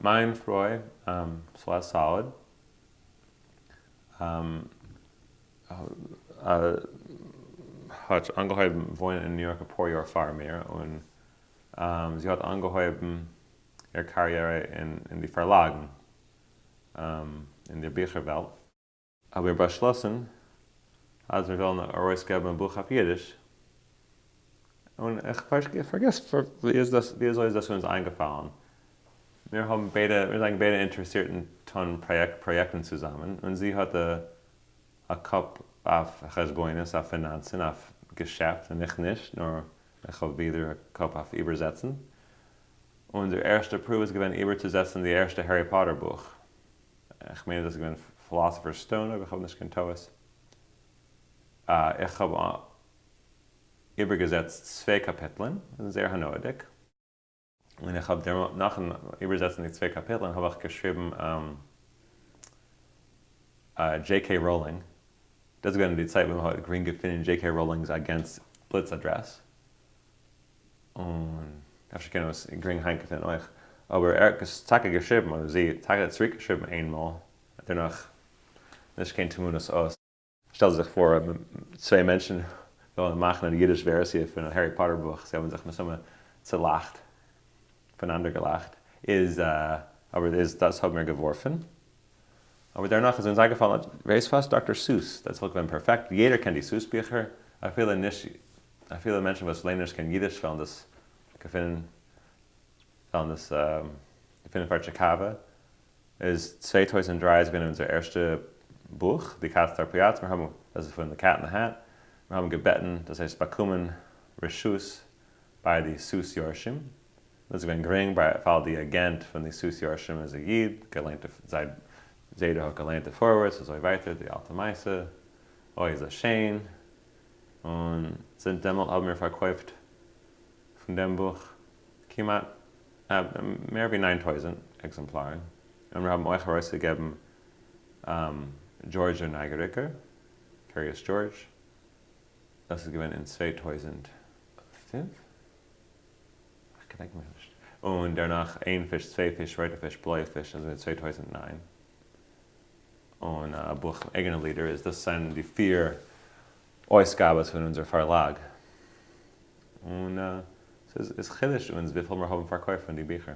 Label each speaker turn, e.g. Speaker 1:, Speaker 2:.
Speaker 1: מיין פרוי סעלעסט סאליד האט אנגעהויבן וואוינען אין ניו יארק אפאר יאר פאר מיר, און זי האט אנגעהויבן איר קאריערע אין די פארלאגן, אין די ביכער וועלט. האבן מיר באשלאסן אז מיר וועלן ארויסגעבן א בוך אויף אידיש, און איך פארגעס ווי אזוי איז דאס אונז איינגעפאלן, מיר האבן ביידע, מיר זענען ביידע אינטערעסירט אין טון פראיעקטן צוזאמען, און זי האט א קאפ אויף חשבונות, אויף פינאנצן, אויף געשעפט, און איך נישט, נאר איך האב ווידער א קאפ אויף איבערזעצן. אונזער ערשטע פרואוו איז געווען איבערצוזעצן די ערשטע הערי פאטער בוך, איך מיין אז דאס איז געווען Philosopher's Stone אויב איך האב נישט קיין טעות. איך האב איבערגעזעצט צוויי קאפיטלען, זייער הנאה'דיג. און איך האב נאכן איבערזעצן די צוויי קאפיטלען האב איך געשריבן דזשעי קעי ראולינג, דאס איז געווען אין די צייט ווען מען האט גרינג געפינען דזשעי קעי ראולינג'ס אגענט'ס בליץ אדרעס, און אפשר קען מען עס גרינג היינט געפינען אויך, אבער ער האט עס טאקע געשריבן, אדער זי האט טאקע צוריק געשריבן איינמאל, דערנאך נישט קיין תמונות אויס. שטעל זיך פאר צוויי מענטשן ווילן מאכן א אידיש ווערסיע פון א הערי פאטער בוך, זיי האבן זיך מסתמא צולאכט, פונאנדערגעלאכט, איז אבער איז דאס האבן מיר געווארפן, אבער דערנאך איז אונז איינגעפאלן אז ווייסט וואס, דאקטער סוס, דאס וואלט געווען פערפעקט, יעדער קען די סוס ביכער, אפילו נישט, אפילו מענטשן וואס לערנען נישט קיין אידיש וועלן דאס געפינען, וועלן דאס געפינען פאר טשיקאווע. איז 2003 איז געווען אונזער ערשטע בוך, די קאץ דער פאיאץ, מיר האבן, דאס איז פון The Cat in the Hat, מיר האבן געבעטן, דאס הייסט באקומען רשות ביי די סוס יורשים, דאס איז געווען גרינג ווייל די אגענט פון די סוס יורשים איז א איד, געליינט די, זיי זיידע האט געליינט די פארווערטס אזוי ווייטער, די אלטע מעשה, אוי איז דאס שיין, און זינט דעמאלט האבן מיר פארקויפט פון דעם בוך כמעט מער ווי 9000 עקזעמפלארן, און מיר האבן אויך ארויסגעגעבן דזשארדזש דער נייגעריקער, Curious George, דאס איז געווען אין 2005? איך געדענק מיך נישט, און דערנאך איין פיש, צוויי פיש, רויטע פיש, בלויע פיש, דאס איז געווען 2009, און א בוך אייגענע לידער, איז דאס זענען די פיר אויסגאבעס פון אונזער פארלאג, און ס'איז חידוש אונז וויפיל מיר האבן פארקויפט פון די ביכער.